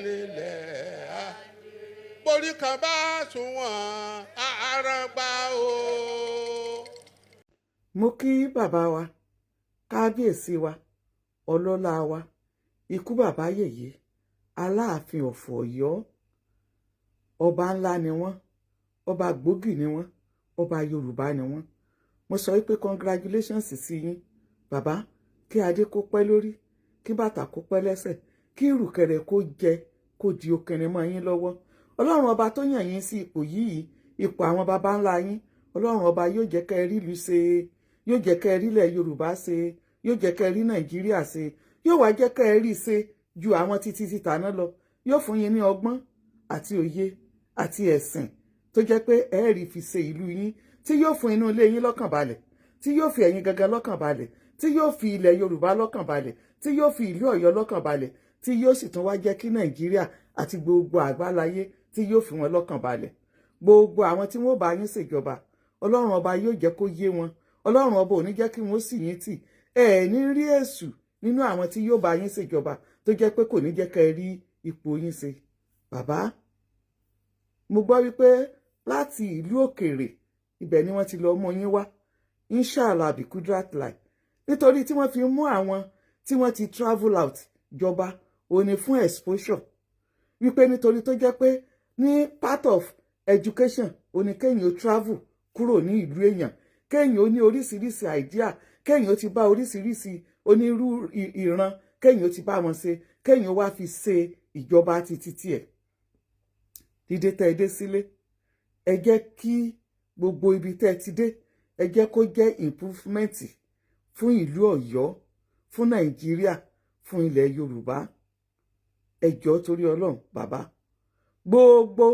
Nílẹ̀ borí kan bá sunwọ̀n àràgbà o. Mo kí bàbá wa, kábíyèsí wa, ọlọ́lá wa, ikú bàbá yèyé, Aláàfin of Ọ̀yọ́. Ọba ńlá ni wọ́n, ọba gbòógì ni wọ́n, ọba Yorùbá ni wọ́n. Mo sọ wípé congratulations sí yín, bàbá. Kí adé kó pẹ́ lórí, kí bàtà kó pẹ́ lẹ́sẹ̀, kí ìrùkẹ̀rẹ̀ kó jẹ kó di okìnrin mọ́ yín lọ́wọ́. Ọlọ́run ọba tó yàn yín sí ipò yìí, ipò àwọn baba ńlá yín, Ọlọ́run ọba yóò jẹ́ kẹ́ ẹ rí ìlú ṣe, yóò jẹ́ kẹ́ ẹ rí ilẹ̀ Yorùbá ṣe, yóò jẹ́ kẹ́ ẹ rí Nàìjíríà ṣe, yóò wá jẹ́ kẹ́ ẹ rí ṣe ju àwọn títí títà náà lọ. Yóò fún yín ní ọgbọ́n àti òye àti ẹ̀sìn tó jẹ́ pé ẹ rí fi ṣe ìlú yín, tí yóò fún inú ilé yín lọ́kàn balẹ̀, tí yóò fi ẹ̀yin gangan lọ́kàn balẹ̀, tí yóò fi ilẹ̀ Yorùbá lọ́kàn balẹ̀, tí yóò fi ìlú Ọ̀yọ́ lọ́kàn balẹ̀, tí yóò sì tún wá jẹ́ kí Nàìjíríà àti gbogbo àgbáláyé, tí yóò fi wọn lọ́kàn balẹ̀. Gbogbo àwọn tí wọ́n bá yín ṣèjọba, Ọlọ́run ọba yóò jẹ́ kó yé wọn. Ọlọ́run ọba ò ní jẹ́ kí wọ́n sì yín tì. Ẹ ní rí èṣù nínú àwọn tí yóò bá yín ṣèjọba tó jẹ́ pé kò ní jẹ́ kẹ́ ẹ rí ipò yín ṣe. Bàbá, mo gbọ́ wípé láti ìlú òkèèrè ibẹ̀ ni wọ́n ti lọ mú yín wá, inshallah bikudrat lai. Nítorí tí wọ́n fi mú àwọn tí wọ́n ti travel out jọba òní fún exposure, wípé nítorí tó jẹ́ pé ní part of education òní kéèyàn ó travel kúrò ní ìlú èèyàn, kéèyàn ó ní oríṣiríṣi idea, kéèyàn ó ti bá oríṣiríṣi onírú ìran, kéèyàn ó ti bá wọn ṣe, kéèyàn ó wá fi ṣe ìjọba títí tiẹ̀. Dídé tẹ́ ẹ dé sílé, ẹ jẹ́ kí gbogbo ibi tẹ́ ẹ ti dé, ẹ jẹ́ kó jẹ́ improvement fún ìlú Ọ̀yọ́, fún Nàìjíríà, fún ilẹ̀ Yorùbá. Ẹ jọ̀ọ́, torí Ọlọ́run, bàbá, gbogbo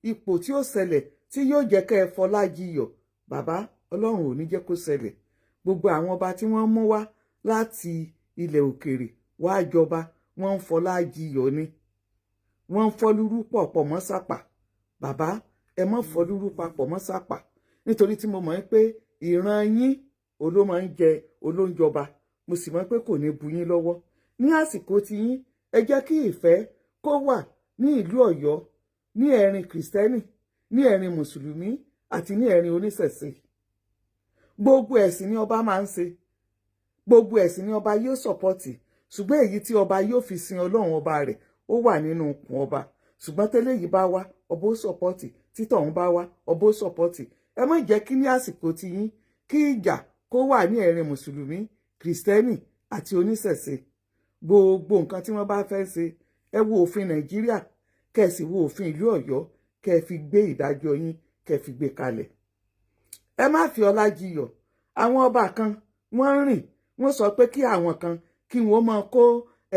ipò tí ó ṣẹlẹ̀ tí yóò jẹ́ kẹ́ ẹ fọlá jiyọ̀, bàbá, Ọlọ́run ò ní jẹ́ kó ṣẹlẹ̀. Gbogbo àwọn ọba tí wọ́n mú wá láti ilẹ̀ òkèèrè wá jọba, wọ́n ń fọlá jiyọ̀ ni, wọ́n ń fọ́lúrú pọ̀ pọ̀ mọ́ sápà. Bàbá, ẹ má fọ́lúrú papọ̀ mọ́ sápà, nítorí tí mo mọ̀ pé ìran yín oló máa ń jẹ olóńjọba. Mo sì mọ̀ pé kò ní bu yín lọ́wọ́ ní àsìkò tí yín. Ẹ jẹ́ kí ìfẹ́ kó wà ní ìlú Ọ̀yọ́, ní ẹ̀rin Kìrìsìtẹ́nì, ní ẹ̀rin Mùsùlùmí àti ní ẹ̀rin oníṣẹ̀ṣe. Gbogbo ẹ̀sìn ni ọba máa ń ṣe, gbogbo ẹ̀sìn ni ọba yóò support, ṣùgbọ́n èyí tí ọba yóò fi sin Ọlọ́run ọba rẹ̀, ó wà nínú ikùn ọba. Ṣùgbọ́n tẹ́lẹ̀ yìí bá wá, ọba ó support. Títọ̀hún bá wá, ọba ó support. Ẹ má jẹ́ kí ní àsìkò tí yín kí ìjà kó wà ní ẹ̀rin Mùsùlùmí, Kìrìsìtẹ́nì àti oníṣẹ̀ṣe. Gbogbo nǹkan tí wọ́n bá fẹ́ ṣe, ẹ wo òfin Nàìjíríà, kẹ́ ẹ sì wo òfin ìlú Ọ̀yọ́, kẹ́ ẹ fi gbé ìdájọ́ yín, kẹ́ ẹ fi gbé kalẹ̀. Ẹ má fi ọlá jiyọ̀. Àwọn ọba kan, wọ́n rìn, wọ́n sọ pé kí àwọn kan kí wọ́n máa kó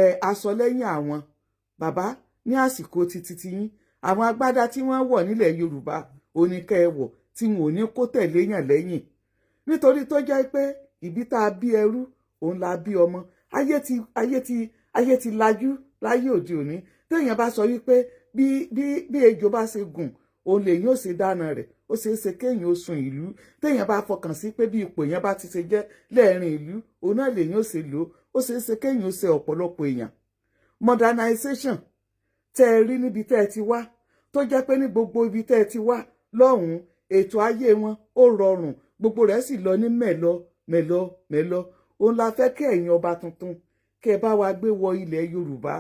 ẹ aṣọ lẹ́yìn àwọn. Bàbá, ní àsìkò títí tí yín, àwọn agbádá tí wọ́n wọ̀ nílẹ̀ Yorùbá oníkẹ́ ẹ wọ̀, tí wọn ò ní kó tẹ̀lé yàn lẹ́yìn, nítorí tó jẹ́ pé ìbí tá a bí ẹrú òun la bí ọmọ. Ayé ti lajú láyé òde òní. Téèyàn bá sọ wípé bí ejò bá ṣe gùn òun lèyìn ó ṣe dáná rẹ̀, ó ṣeé ṣe kéèyàn ó sun ìlú. Téèyàn bá fọkàn sí pé bí ipò yẹn bá ti ṣe jẹ́ lẹ́ẹ̀rin ìlú òun náà lèyìn ó ṣe lò ó, ó ṣeé ṣe kéèyàn ó ṣe ọ̀pọ̀lọpọ̀ èèyàn. Modernization tẹ́ ẹ rí níbi tẹ́ ẹ ti wá, tó jẹ́ pé ní gbogbo ibi tẹ́ ẹ ti wá lọ́hùn-ún, ètò ayé wọn ó rọrùn, gbogbo rẹ̀ sì lọ ní mẹ́lọ mẹ́lọ mẹ́lọ, òun la fẹ́ kí ẹ̀yin ọba tuntun kẹ́ ẹ bá wa gbé wọ ilẹ̀ Yorùbá.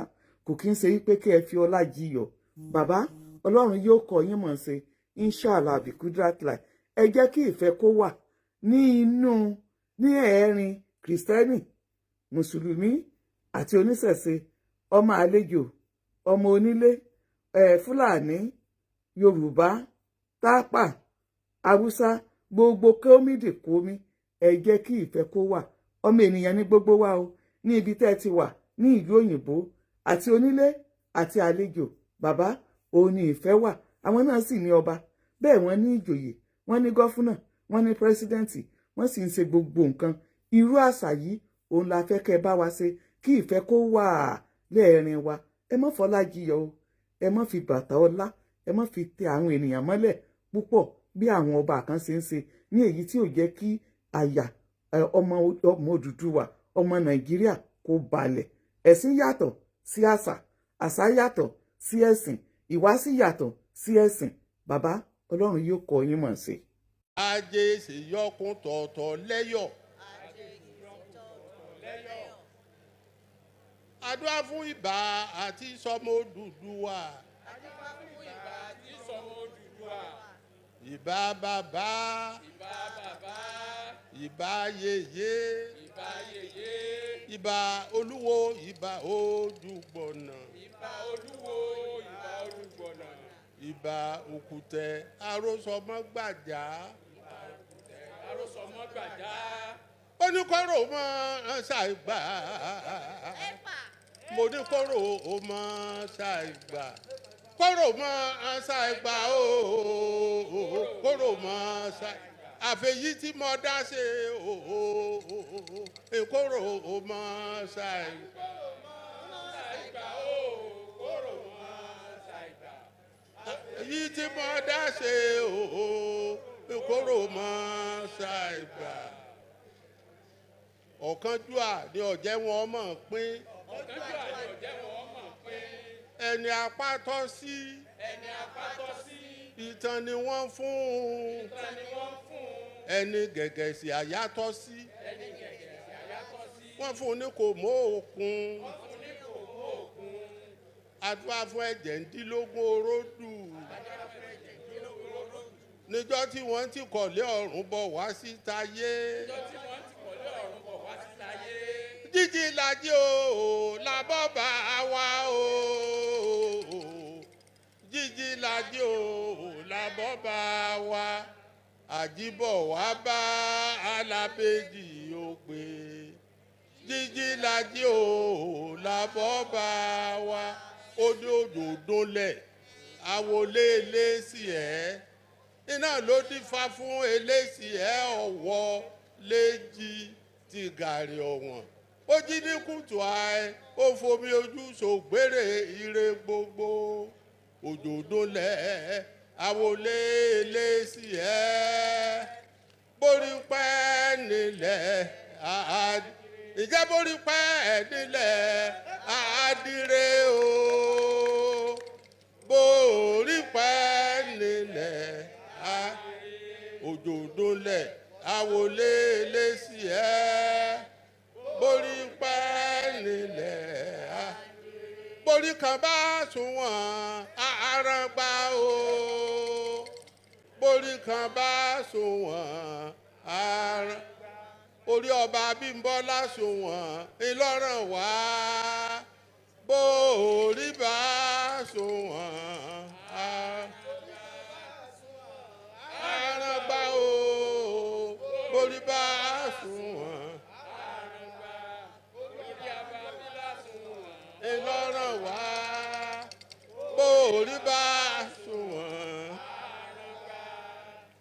Kò kí ń ṣe wípé kí ẹ fi ọlá jiyọ̀. Bàbá, Ọlọ́run yóò kọ́ yín mọ̀ ṣe, inshallah bikudratla. Ẹ jẹ́ kí ìfẹ́ kó wà ní inú ní ẹ̀ẹ́rin Kìrìsìtẹ́nì, Mùsùlùmí àti oníṣẹ̀ṣe, ọmọ àlejò, ọmọ onílé ẹ̀, Fúlàní, Yorùbá, Tápà, Haúsá, gbogbo kómìdì kómi, ẹ jẹ́ kí ìfẹ́ kó wà. Ọmọ ènìyàn ní gbogbo wa o. Ní ibi tẹ́ ẹ ti wà ní ìlú òyìnbó, àti onílé àti àlejò, bàbá, òun ni ìfẹ́ wà. Àwọn náà sì ní ọba bẹ́ẹ̀, wọ́n ní ìjòyè, wọ́n ní governor, wọ́n ní president, wọ́n sì ń ṣe gbogbo nǹkan. Irú àṣà yìí òun la fẹ́ kẹ́ ẹ bá wa ṣe, kí ìfẹ́ kó wà lẹ́ẹ̀rin wa. Ẹ má fọlá jiyọ̀ o. Ẹ má fi bàtà ọlá, ẹ má fi tẹ àwọn ènìyàn mọ́lẹ̀ púpọ̀ bí àwọn ọba kan ṣe ń ṣe ní èyí tí ò jẹ́ kí àyà ọmọ ọmọ Odùduwà, ọmọ Nàìjíríà kó balẹ̀. Ẹ̀sìn yàtọ̀ sí àṣà, àṣà yàtọ̀. sí ẹ̀sìn, ìwà sì yàtọ̀ sí ẹ̀sìn. Bàbá, Ọlọ́run yóò kọ́ yín mọ̀ sí. Ajé ṣèyọkùn tọ̀ọ̀tọ̀ lẹ́yọ̀. Àdúrà fún ìbà àti sọmọ Odùduwà. Ìbà bàbá, ìbà yèyé, ìbà olúwo, ìbà ojúgbọ̀nà, ìbà òkùtẹ̀ arósọmọgbàjà. Ó ní kóró mọ́ ṣàìgbà, mo ní kóró mọ́ ṣàìgbà, kóró mọ́ ṣàìgbà ooo, kóró mọ́ ṣàìgbà, àfẹ̀yí tí mo dá ṣe ooo, kóró mọ́ ṣàìgbà. Èyí tí mo dá ṣe ooo, kóró mọ́ ṣàìgbà. Ọ̀kánjúà ni ọ̀jẹ̀ wọn mọ̀ pín. Ẹni apá tọ́ sí. Ìtàn ni wọ́n fún un. Ẹni gẹ̀gẹ̀ sí àyà tọ́ sí. Wọ́n fún un ní kò mọ́ òkun. Àdúrà fún ẹ̀jẹ̀ ń dílógún oródù. Níjọ́ tí wọ́n ti kọ̀lé ọ̀run bọ̀ wá sí tayé. Jíjí lajì o làbọ̀ bá wa o. Jíjí lajì o làbọ̀ bá wa. Àjíbọ̀ wá bá alábẹ́jì ó pé. Jíjí lajì o làbọ̀ bá wa. Ó ní òjò dúnlẹ̀, àwọlé eléṣì ẹ̀. Iná ló dífá fún eléṣì ẹ̀ ọ̀wọ́ léjì ti gàrí ọ̀wọ̀n. Ó jí ní kùtù àì, ó fomi ojú ṣògbére ire gbogbo. Òjò dúnlẹ̀, àwọlé eléṣì ẹ̀. Borí pẹ́ nílẹ̀, ìjẹ́ borí pẹ́ nílẹ̀, àdìrẹ o. Borí pẹ́ nílẹ̀, òjò dúnlẹ̀, àwọlé eléṣì ẹ̀. Borí pẹ́ nílẹ̀, borí kan bá sunwọ̀n aràn gbà o. Borí kan bá sunwọ̀n aràn. Orí ọba Abímbọ́lá sunwọ̀n ńlọrọ̀ wá. Borí bá sunwọ̀n aràn gbà o. Borí bá sunwọ̀n ńlọrọ̀ wá. Borí bá sunwọ̀n.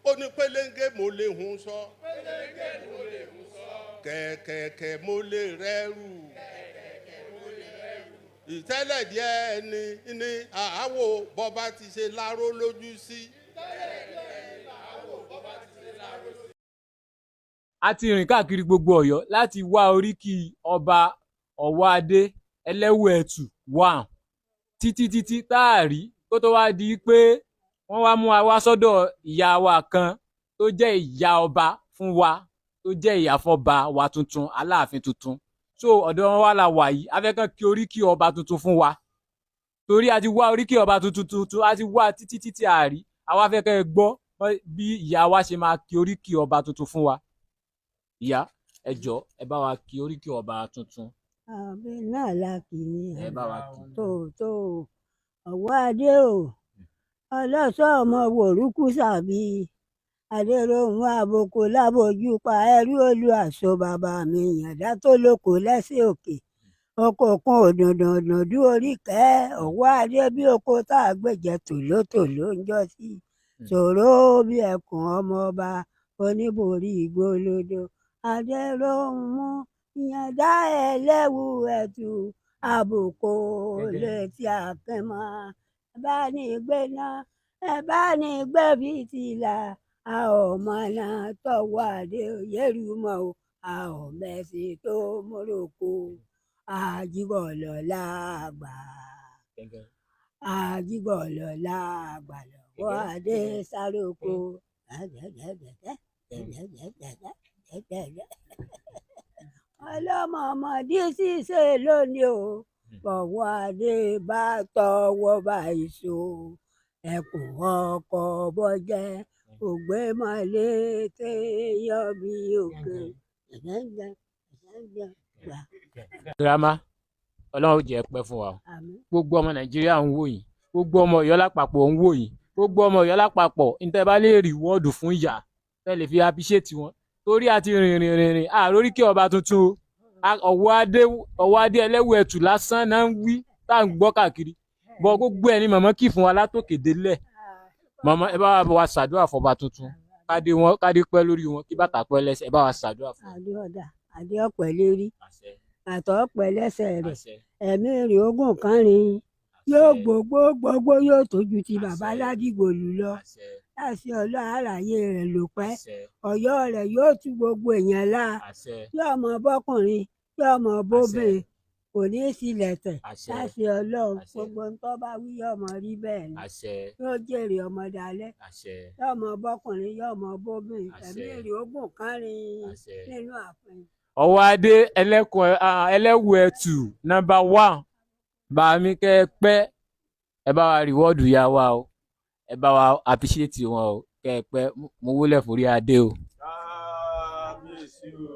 Ó ní péléngé mo lè hun sọ. Kẹ̀kẹ̀kẹ̀ mo lè rẹ́rù. Ìtẹ́lẹ̀ díẹ̀ ni àáwò bọ́ba ti ṣe láró lójú sí. A ti rìn káàkiri gbogbo Ọ̀yọ́ láti wá oríkì ọba Ọ̀wọ́adé Ẹlẹ́wù-Ẹ̀tù 1 títí títí tá a rí kó tó wá di pé wọ́n wá mú wa wá sọ́dọ̀ ìyá wa kan tó jẹ́ ìyá ọba fún wa, tó jẹ́ ìyá fọba wa tuntun, Aláàfin tuntun. So ọ̀dọ̀ wọn wá la wà yìí. A fẹ́ kàn kí oríkì ọba tuntun fún wa, torí a ti wá oríkì ọba tuntun tuntun, a ti wá títí títí a rí. Àwa fẹ́ kẹ́ ẹ gbọ́ bí ìyá wa ṣe máa kí oríkì ọba tuntun fún wa. Ìyá, ẹ jọ̀ọ́, ẹ bá wa kí oríkì ọba tuntun. Àbẹ náà la kì ní. Ẹ bá wa kí. Tó Ọ̀wọ́adé o, ọlọ́sọ ọmọ wòrúkú sàbí adéròhùn àbòkù lábojú pa ẹrú olú àṣọ bàbá mi yàndá tó lóko lẹ́sẹ̀ òkè ọkọ̀ kan òdùndùndùn orí kẹ́ Ọ̀wọ́adé bí oko tá a gbẹ̀jẹ̀ tòlótòló ń jọ sí ṣòro bí ẹkùn ọmọọba oníborí igbólódó adéròhùn ìyàndá ẹlẹ́wù ẹ̀tù àbùkù létí àkànmọ́ ẹ bá ní gbé náà ẹ bá ní gbé fìtílà a ò mọ̀nà tọ́wọ́ adé yẹ́rùmọ́ o a ò mẹ̀sìn tó mọ́rọ́kọ àjíbọ̀lọ́ làgbà. Àjígbọ̀lọ́lá àgbàlọ́wọ́ adé sáré-oko. Ọlọ́mọ ọmọdé ṣíṣe lónìí o, bọ̀wọ́ adé bá tọwọ́ bá ìṣó, ẹkùn ọkọ̀ bọ́jẹ́ ògbémọ̀lé téèyàn bí òkè. Girama, Ọlọ́run ó jẹ́ ẹ pẹ́ fún wa o. Àmín. Gbogbo ọmọ Nàìjíríà ń wò yín, gbogbo ọmọ Ọ̀yọ́ lápapọ̀ ń wò yín, gbogbo ọmọ Ọ̀yọ́ lápapọ̀ níta bá lè rí wọ́ọ̀dù fún ìyá tẹ́ lè fi appreciate wọn, torí a ti rìn rìn rìn rìn àrórí kí ọba tuntun o. Ọ̀wọ́ adé ẹlẹ́wù ẹ̀tù lásán náà ń wí tá à ń gbọ́ káàkiri bọ́. Gbogbo ẹ̀ ni màmá kì fún wa látòkè délẹ̀. Màmá, ẹ bá wa ṣàdúrà fọba tuntun, kádé wọn, kádé pẹ́ lórí wọn, kí bàtà pẹ́ lẹ́sẹ̀. Ẹ bá wa ṣàdúrà fún wọn. Adé ọ̀dà, adé ọ̀pẹ lérí, Àṣẹ. àtọ̀ ọ̀pẹ lẹ́sẹ̀ rẹ̀, Àṣẹ. ẹ̀mí rẹ̀ ogún kan rìn yóò gbogbo gbogbo, yóò tójú ti bàbá Àṣẹ. Ládìgbòlù lọ. Àṣẹ. Láti Ọlọ́run, àlàyé rẹ̀ ló pẹ́. Àṣẹ. Ọ̀yọ́ rẹ̀ yóò tú gbogbo èèyàn lá. Àṣẹ. Yóò mọ bọ́kùnrin, yóò mọ bóbìnrin, kò ní í sílẹ̀ tẹ̀. Àṣẹ. Láti Ọlọ́run, Àṣẹ. gbogbo ń tọ́ bá wí yóò mọ rí bẹ́ẹ̀ ni. Àṣẹ. Yóò jèrè ọmọ dalẹ́. Àṣẹ. Yóò mọ bọ́kùnrin, yóò mọ bóbìnrin, Àṣẹ. ẹ̀mí rẹ̀ ogún kan rìn Àṣẹ. nínú ààfin. Ọwọ́ adé ẹlẹ́kùn ẹlẹ́wù ẹ̀tù number one, bàmí kẹ́ ẹ pẹ́. Ẹ bá wa reward ìyá wa o, ẹ bá wa appreciate wọn o, kẹ́ ẹ pẹ́. Mo wólẹ̀ forí adé o. Kábíyèsí o.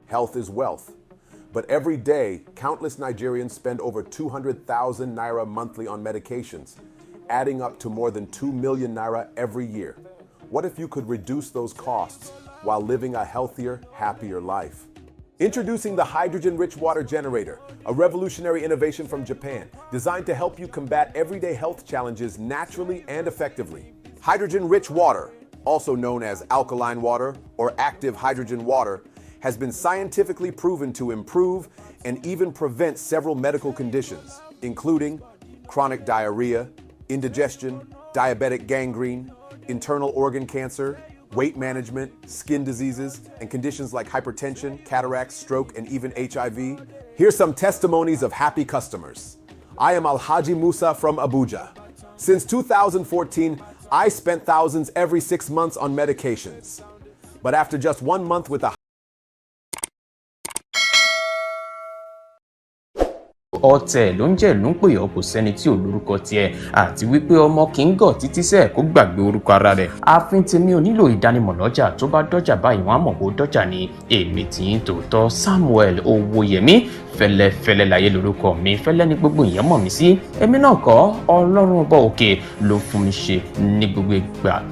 Health is wealth. But every day, countless Nigerians spend over 200,000 naira monthly on medications, adding up to more than 2 million naira every year. What if you could reduce those costs while living a healthier, happier life? Introducing the hydrogen rich water generator, a revolutionary innovation from Japan designed to help you combat everyday health challenges naturally and effectively. Hydrogen rich water, also known as alkaline water or active hydrogen water, has been scientifically proven to improve and even prevent several medical conditions, including chronic diarrhea, indigestion, diabetic gangrene, internal organ cancer, weight management, skin diseases, and conditions like hypertension, cataracts, stroke, and even HIV. Here's some testimonies of happy customers. I am Alhaji Musa from Abuja. Since 2014, I spent thousands every 6 months on medications. But after just one month with a Ọ̀tẹ̀ ló ń jẹ́ ló ń pè ọ́, kò sẹ́ni tí ò lórúkọ tiẹ̀, àti wípé ọmọ kì í gọ̀ títí sẹ́ẹ̀ kó gbàgbé orúkọ ara rẹ̀. Ààfin tèmi ò nílò ìdánimọ̀ lọ́jà, tó bá dọ́jà báyìí wọ́n á mọ̀ kó dọ́jà ni. Èmi tì í tòótọ́, Samuel Owóyẹmí Fẹ́lẹ́fẹ́lẹ́ láyé lórúkọ mi, fẹ́lẹ́ ní gbogbo èèyàn mọ̀ mí sí. Èmi náà kọ́, Ọlọ́run ọba òkè ló fún mi ṣe ní gbogbo ìgbà.